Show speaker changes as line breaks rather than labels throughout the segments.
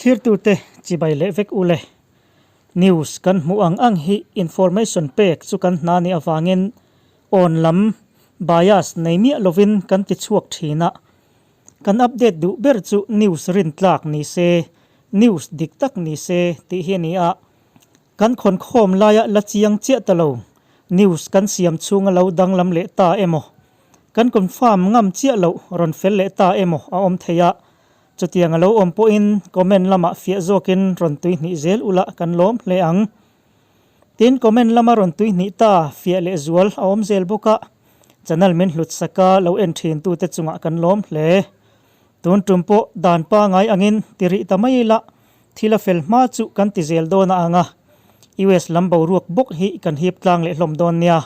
Thlirtute chibai leh vek ule. News kan hmuh ang ang hi information pek chu kan hna nih avangin awn lam bias nei miah lovin kan ti chhuak thin a. Kan update duh ber chu news rintlak ni se, news dik tak ni se tih hi a ni a. Kan khawnkhawm laia la chiang chiah ta lo, news kan siam chhunga lo danglam leh ta emaw, kan confirm ngam chiah loh rawn fel leh ta emaw a awm thei a, chutiang a lo awm pawhin comment lamah fiah zawkin rawn tuihnih zel ula kan lawm hle ang. Tin, comment lama rawn tuihnih ta fiah leh zual a awm zel bawk a, channel min hlut saka lo en thintute chungah kan lawm hle. Tun tum pawh dan pangai angin ti rih ta mai ila, Thil a fel hma chu kan ti zel dawn a ang a, US lam boruak bawk hi kan hip tlang leh hlawm dawn nia.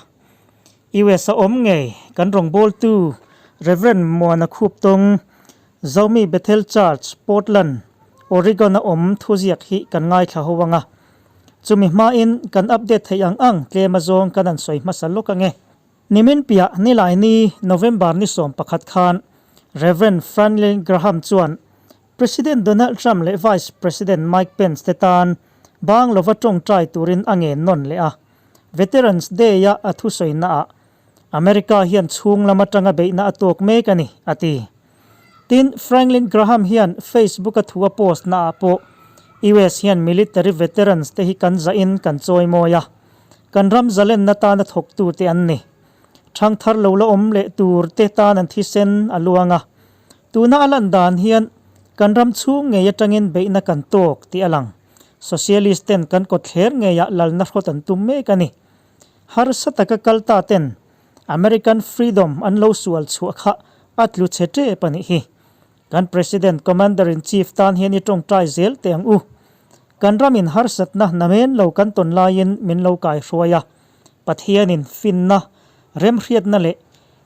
US a awm ngei kan rawngbawltu Rev. Muana Khuptawng, Zomi Bethel Church, Portland, Oregon a awm thuziak hi kan ngaithla ho ang a. Chumi hmain kan update theih ang ang tlem azawng kan han sawi hmasa lawk ang e. Nimin piah Nilaini November ni 11 khan Rev. Franklin Graham chuan President Donald Trump leh Vice President Mike Pence te tan bang lova tawngtai turin a ngen nawn leh a. Veterans Day-a a thusawi-naah, America hian chhung lam atanga beihna a tawk mek a ni, a ti. Tin, Franklin Graham hian Facebook-a thu a post naah pawh US hian military veterans te hi kan zahin kan chawimawi a, kan ram zalenna tana thawktute an ni. Thangthar lo la awm leh tur te tan an thisen a luang a. Tuna a lan dan hian kan ram chhung ngei atangin beihna kan tawk tih a lang. Socialist ten kan kawtthler ngeiah lalna hrawt an tum mek a ni. Harsa taka kal ta ten American freedom an lo sual chhuah kha a tlu chhe tep a nih hi. Kan President Commander in Chief tan hian i tawngtai zel teh ang u. Kan ramin harsatna namen lo kan tawn laiin min lo kai hruai a. Pathianin finna, remhriatna leh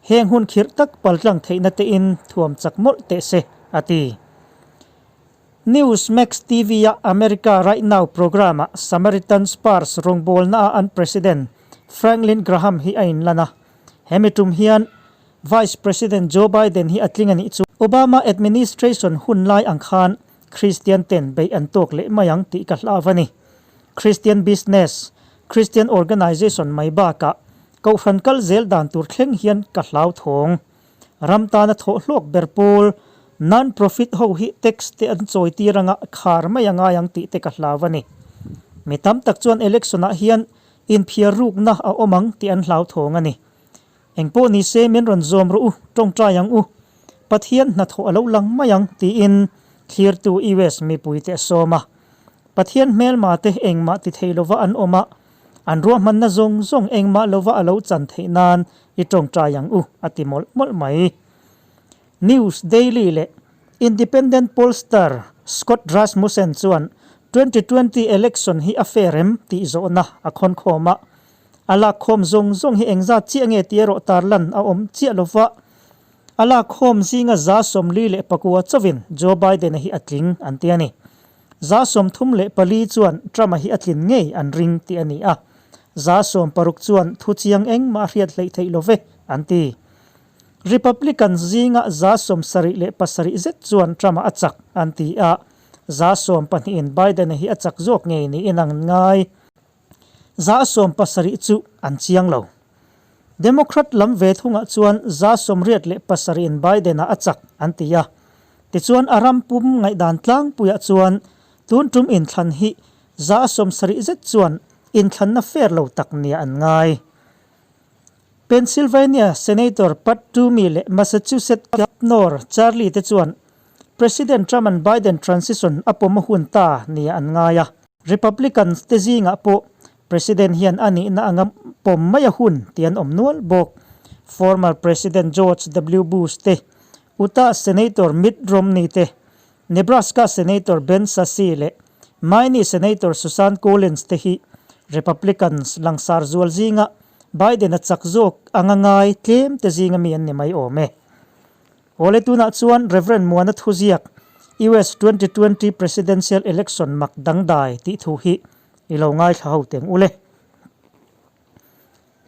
heng hun khirh tak paltlang theihna tein thuam chak mawlh teh se, a ti. Newsmax TV-a America Right Now programme-ah Samaritan's Purse rawngbawlnaah an President Franklin Graham hi a inlan a. Hemi tum hian Vice President Joe Biden hi a tling a nih chu. Obama administration hun lai ang khan Christian ten beih an tawk leh mai ang tih ka hlauh a ni. Christian business, Christian organization mai bakah Kohhran kal zel dan tur thleng hian ka hlauthawng. Ram tana thawh hlawk ber pawl, non-profit ho hi tax te an chawi tir anga khar mai a ngai ang tih te ka hlau a ni. Mi tam tak chuan election ah hian inphiar rukna a awm ang tih an hlauthawng a ni. Engpawh ni se min rawn zawm rawh u, tawngtai ang u. Pathian hnathawh a lo lang mai ang tiin thlirtu US mipuite a sawm a. Pathian hmelma te engmah ti thei lova an awm a, an ruahmanna zawng zawng engmah lova a lo chan theih nan i tawngtai ang u, a ti mawlh mawlh mai. News Daily leh Independent pollster Scott Rasmussen chuan 2020 election hi a fair em tih zawhna a khawnkhawm a. A lakkhawm zawng zawng hi engzat chiah nge tih erawh tarlan a awm chiah lova, a lakkhawm zinga 44 chauhin Joe Biden-a hi a tling an ti a ni. 34 chuan Trump-a hi a tlin ngei an ring tih a ni a, 60 chuan thu chiang engmah a hriat hleih theih lo ve an ti. Republican zinga 77 zet chuan Trump-a a chak an ti a, 10% in Biden-a hi a chak zawk ngei niin an ngai. 70 chu an chiang lo. Democrat lam ve thungah chuan 87 in Biden-a a chak an ti a. Tichuan a ram pum ngaihdan tlangpuiah chuan tun tum inthlan hi 70 zet chuan inthlanna fair lo tak nia an ngai. Pennsylvania Senator Pat Toomey leh Massachusetts Governor Charlie te chuan President Trump-a'n Biden transition a pawm a hun ta nia an ngai a. Republicans te zingah pawh President hian a nihna anga pawm mai a hun tih an awm nual bawk. Former President George W. Bush te, Utah Senator Mitt Romney te, Nebraska Senator Ben Sasse leh Maine Senator Susan Collins te hi Republicans langsar zual zinga Biden-a chak zawk anga ngai tlem te zinga mi an ni mai awm e. Awle tunah chuan Rev. Muana thuziak US 2020 Presidential Election mak dangdai tih thu hi i lo ngaithla ho teng ule.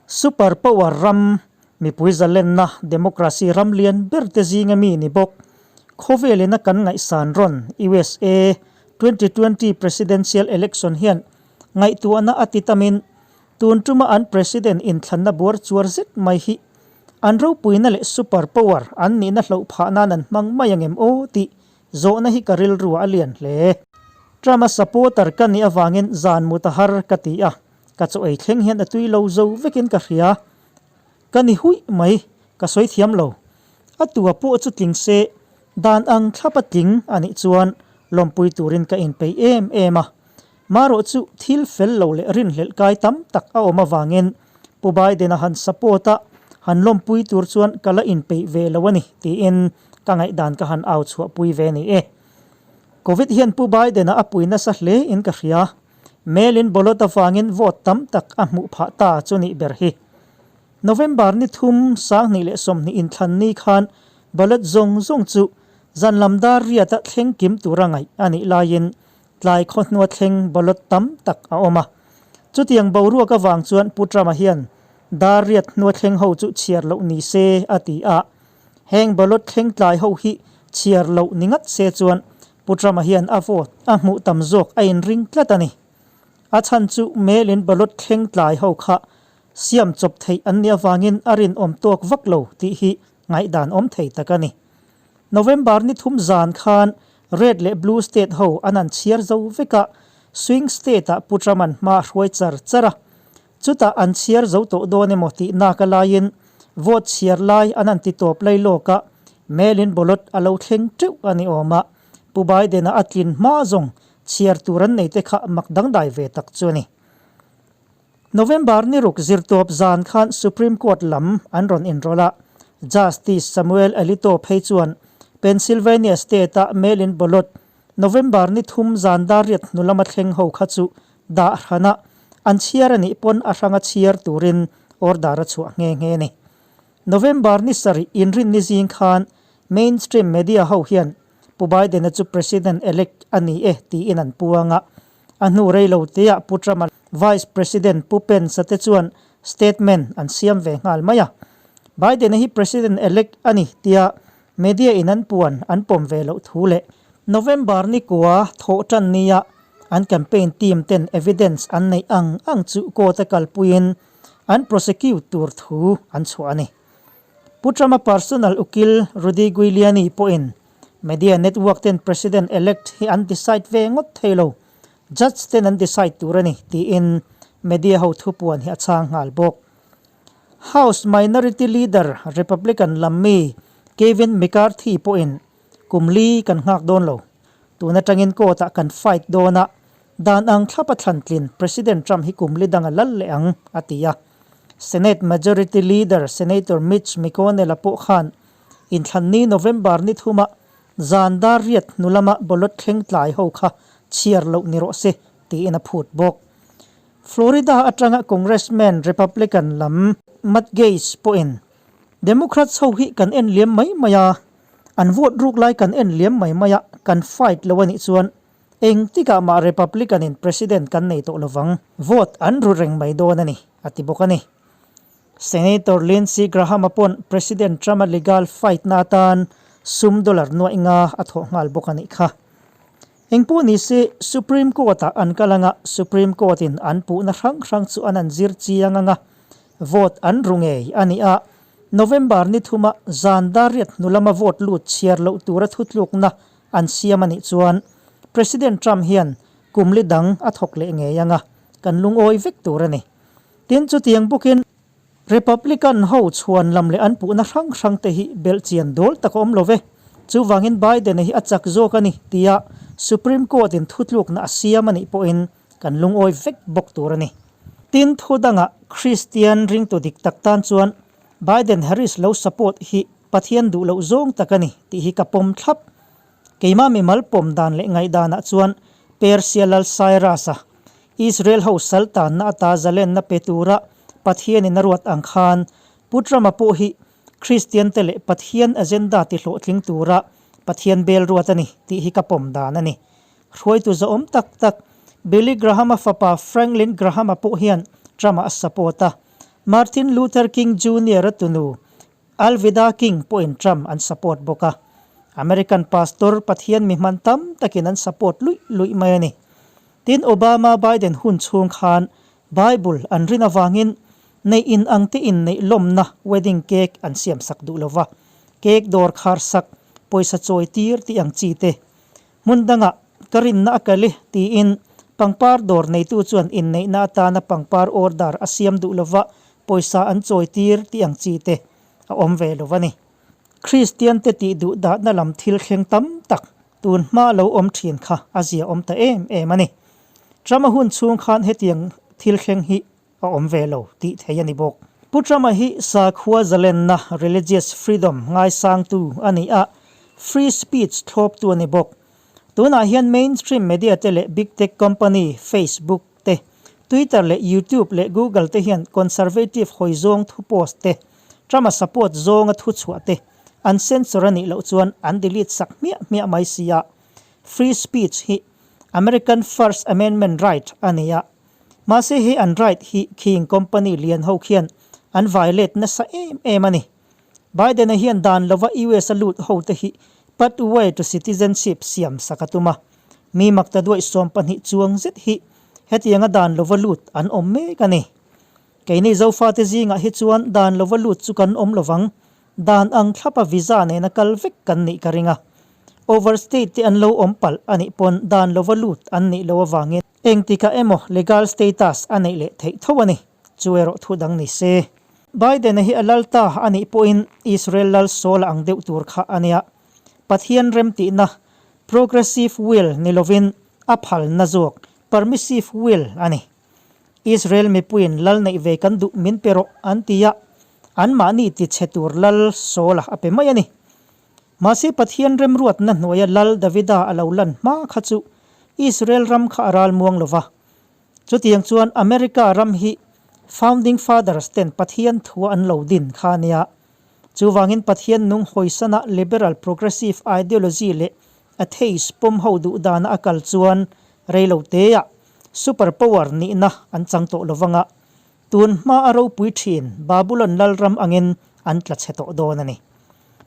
Super power ram, mipui zalenna, democracy ram lian ber te zinga mi ni bawk. Khawvelina kan ngaihsan rawn USA. 2020 Presidential Election hian ngaihtuahna a ti tamin tun tuma an President inthlanna buar chuar zet mai hi an ropuina leh super power an nihna hloh phah nan an hmang mai angem aw tih zawhna hi ka rilruah a lian hle. Trump-a supporter ka nih avangin zan mut a har ka ti a, ka chaw ei thleng hian a tui lo zo vekin ka hria. Ka ni huih mai, ka sawi thiam lo. A tua pawh chu tling se, dan ang thlap a tling a nih chuan lawmpui turin ka inpeih em em a. Marawh chu thil fel lo leh rinhlelh kai tam tak a awm avangin Pu Biden-a han support a, han lawmpui tur chuan ka la inpeih ve lo a ni tiin ka ngaihdan ka han au chhuahpui ve ni e. Covid hian Pu Biden-a a pui nasa hle in ka hria. Mail-in ballot avangin vote tam tak a hmuh phah ta chu nih ber hi. November ni thum 2020 inthlan ni khan ballot zawng zawng chu zan lam dar riata thleng kim tura ngaih a nih laiin tlai khawhnua thleng ballot tam tak a awm a. Chutiang boruak avang chuan Pu Trump-a hian dar riat hnua thleng ho chu chhiar loh ni se a ti a. Heng ballot thleng tlai ho hi chhiar loh ni ngat se chuan Pu Trump-a hian a vote a hmuh tam zawk a inring tlat a ni. A chhan chu mail-in ballot thleng tlai ho kha siam chawp theih an nih avangin a rinawm tawk vak lo tih hi ngaihdan awm thei tak a ni. November ni thum zan khan Red leh Blue state ho an an chhiar zo vek a, Swing state-ah Pu Trump-a'n hma a hruai char char a. Chutah an chhiar zo tawh dawn emaw tih nak a laiin vote chhiar lai an an ti tawp lai lawk a, mail-in ballot a lo thleng teuh a ni awm a, Pu Biden-a a tlin hma zawng chhiar tur an nei te kha mak dangdai ve tak chu a ni. November ni ruk zirtawp zan khan Supreme Court lam an rawn inrawlh a, Justice Samuel Alito phei chuan Pennsylvania state-a mail-in ballot November ni thum zan dar riat hnu lama thleng ho kha chu dah hran a, an chhiar a nih pawn a hranga chhiar turin order a chhuah nghe nghe a ni. November ni sarih inrinni zing khan mainstream media ho hian Pu Biden-a chu President-elect a ni e tiin an puang a, A hnu rei lo teah Pu Trump-a Vice President Pu Pence-a te chuan statement an siam ve nghal mai a. Biden-a hi President-elect a ni tia media in an puan an pawm ve loh thu leh November ni kua thawh tan nia an campaign team ten evidence an neih ang ang chu court-a kalpuiin an prosecute tur thu an chhuah a ni. Pu Trump-a personal ukil Rudy Giuliani pawhin Media network ten President elect hi an decide ve ngawt thei lo, judge ten an decide tur a ni, tiin media ho thupuan hi a chhang nghal bawk. House Minority Leader Republican lam mi Kevin McCarthy pawhin kum li kan nghak dawn lo, tun atangin court ah kan fight dawn a, dan ang thlap a thlan tlin President Trump hi kum li dang a lal leh ang, a ti a. Senate Majority Leader Senator Mitch McConnell-a pawh khan Inthlanni November ni thuma zan dar riat hnu lama ballot thleng tlai ho kha chhiar loh ni rawh se tiin a phut bawk. Florida atanga Congressman Republican lam Matt Gaetz pawhin Democrats ho hi kan en liam mai mai a, an vote ruk lai kan en liam mai mai a, kan fight lo a nih chuan engtikah mah Republican in President kan nei tawh lovang, vote an ru reng mai dawn a ni, a ti bawk a ni. Senator Lindsey Graham-a pawn President Trump-a legal fight na atan sum dollar nuaih nga a thawh nghal bawk a nih kha. Engpawh ni se, Supreme Court-ah an kal anga Supreme Court-in an puhna hrang hrang chu an an zir chiang anga vote an ru ngei a ni a, November ni thuma zan dar riat hnu lama vote lut chhiar loh tura thutlukna an siam a nih chuan President Trump hian kum li dang a thawk leh ngei anga kan lungawi vek tur a ni. Tin, chutiang bawkin Republican ho chhuan lam leh an puhna hrang hrang te hi belh chian dawl tak a awm lo ve. Chuvangin Biden-a hi a chak zawk a ni tia Supreme Court-in thutlukna a siam a nih pawhin kan lungawi vek bawk tur a ni. Tin, thu dangah Kristian ringtu dik tak tan chuan Biden-Harris lo support hi Pathian duh loh zawng tak a ni tih hi ka pawm thlap. Keimah mimal pawm dan leh ngaihdanah chuan Persia lal Cyrus-a Israel ho sal tanna ata zalenna pe tura Pathianin a ruat ang khan Pu Trump-a pawh hi Kristiante leh Pathian agenda ti hlawhtling tura Pathian bel ruat a ni tih hi ka pawm dan a ni. Hruaitu zahawm tak tak Billy Graham-a fapa Franklin Graham-a pawh hian Trump-a a support a, Martin Luther King Junior-a tunu Alveda King pawhin Trump an support bawk a. American pastor Pathian mi hman tam takin an support luih luih mai a ni. Tin, Obama Biden hun chhung khan Bible an rin avangin neih in ang te in neih lawmna wedding cake an siam sak duh lova, cake dawr khar sak, pawisa chawi tir tih ang chi te. Hmun dangah ka rinna a kal e tiin pangpar dawr neitu chuan inneihna atana pangpar order a siam duh lova pawisa an chawi tir tih ang chi te a awm ve lo a ni. Kristian te tih duh dahna lam thil thleng tam tak tun hma lo awm thin kha a zia awm ta em em a ni. Trump-a hun chhung khan hetiang thil thleng hi a awm ve lo tih thei a ni bawk. Pu Trump-a hi sakhua zalenna, religious freedom, ngaisangtu a ni a, free speech thlawptu a ni bawk. Tunah hian mainstream media te leh big tech company Facebook te, Twitter leh YouTube leh Google te hian conservative hawi zawng thu post te, Trump-a support zawnga thu chhuah te an censor a nih loh chuan an delete sak hmiah hmiah mai si a. Free speech hi American First Amendment right a ni a, Mahse he an right hi khing company lian ho khian an violate nasa em em a ni. Biden-a hian dan lova US a lut ho te hi pathway to citizenship siam sak a tum a. Mi makta duaih 12 chuang zet hi hetianga dan lova lut an awm mek a ni. Keini Zofate zingah hi chuan dan lova lut chu kan awm lovang. Dan ang thlapa visa nena kal vek kan nih ka ring a. Overstay te an lo awm palh a nih pawn dan lova lut an nih loh avangin engtikah emaw legal status a neih leh theih tho a ni. Chu erawh thu dang ni se. Biden-a hi a lal ta a nih pawhin Israel lal sawl a ang deuh tur kha a nia. Pathian remtihna, progressive will, ni lovin a phalna zawk, permissive will, a ni. Israel mipuiin lal neih ve kan duh min pe rawh an ti a, anmahni tichhe tur lal sawl a pe mai a ni. Mahse Pathian remruatna hnuaia Lal Davida a lo lan hma kha chu Israel ram kha a ral muang lo va. Chutiang chuan America ram hi Founding Fathers ten Pathian thua an lo din kha a nia. Chuvangin Pathian nung hawisana liberal progressive ideology leh atheist pawm ho duh dana a kal chuan reilo teah super power nihna an chang tawh lo vanga Tun hma a ropui thin Babulon lalram angin an tla chhe tawh dawn a ni.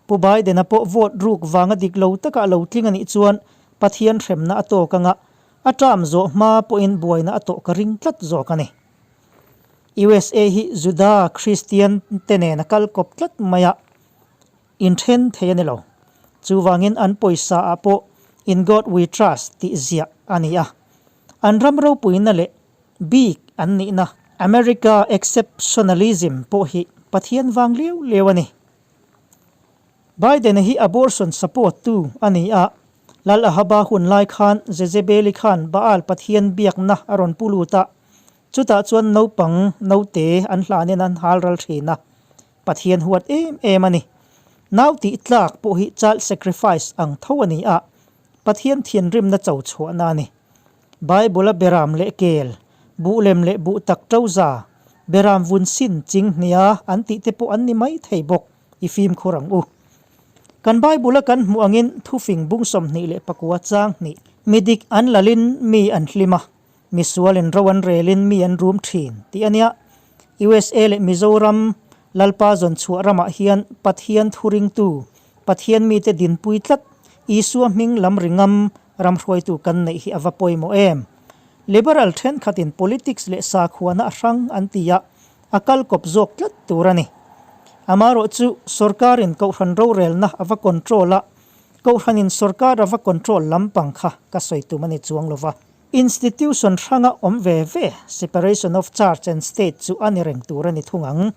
Pu Biden-a pawh vote ruk vanga dik lo taka a lo tling a nih chuan Pathian hremna a tawk anga a term zawh hma pawhin buaina a tawh ka ring tlat zawk a ni. USA hi Juda Kristian te nen a kal kawp tlat mai a, inthen thei a ni lo. Chuvangin an pawisa ah pawh In God We Trust tih ziah a ni a. An ram ropuina leh Bik an nihna. America exceptionalism pawh hi Pathian vang liau liau a ni. Biden-a hi abortion support tu a ni a, Lal Ahaba hun lai khan Jezebeli khan Baal pathian biakna a rawn pu lut a, chutah chuan naupang naute an hlanin an hal ral thin a, Pathian huat em em a ni. Nau tih tlak pawh hi child sacrifice ang tho a ni a, Pathian thianrimna cho chhuahna a ni. Bible-a beram leh kel, buh lem leh buh tak to za, beram vun sin ching hnia an tih te pawh an ni mai thei bawk, i fimkhur ang u. Kan Bible-a kan hmuh angin thufing bung 24 chang hnih. Mi dik an lalin mi an hlim a, mi sualin ro an relin mi an rum thin tih a nia. USA leh Mizoram Lalpa zawn chhuah ramah hian Pathian thuringtu, Pathian mite dinpui tlat, Isua hming lam ringam ram hruaitu kan neih hi a va pawimawh em? Liberal thenkhatin politics leh sakhuana a hrang an ti a, a kal kawp zawk tlat tur a ni. Amaherawh chu sorkarin kohhran rorelna a va control a, kohhranin sorkar a va control lampang kha ka sawi tum a ni chuang lo va. Institution hranga awm ve ve, separation of church and state chu a ni reng tur a ni thung ang.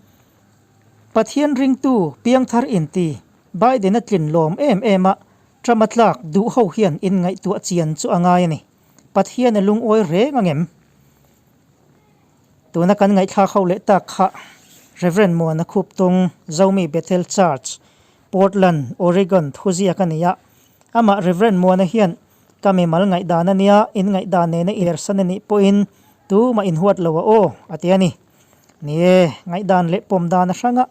Pathian ringtu piangthar inti Biden-a tlin lawm em em a, Trump-a tlak duh ho hian inngaihtuah chian chu a ngai a ni. Pathian a lungawi reng ang em? Tuna kan ngaihthlak ho leh tak kha Rev. Muana Khuptung, Zomi Bethel Church, Portland, Oregon thuziak a ni a. Amah Rev. Muana hian ka mimal ngaihdan a nia, inngaihdan nena i lersan a nih pawhin tumah inhuat lo a aw, a ti a ni. Ni e, ngaihdan leh pawm dan a hrang a,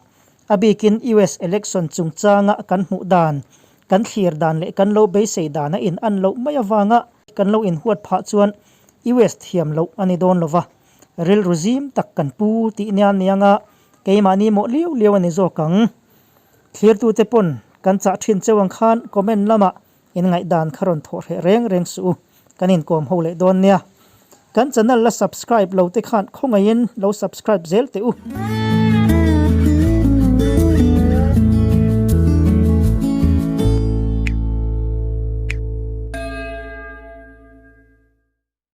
a bikin US election chungchanga kan hmuh dan, kan thlir dan leh kan lo beisei dan a in an loh mai avanga kan lo inhuat phah chuan US thiam loh a ni dawn lo va, rilru zim tak kan pu tih nia nianga keimahni mawh liau liau a ni zawk ang. Thlirtute pawn. Kan chah thin cheu ang khan comment lamah in ngaihdan kha rawn thawh hreh reng reng suh u. Kan inkawm ho leh dawn nia. Kan channel la subscribe lo te khan khawngaihin lo subscribe zel teh u.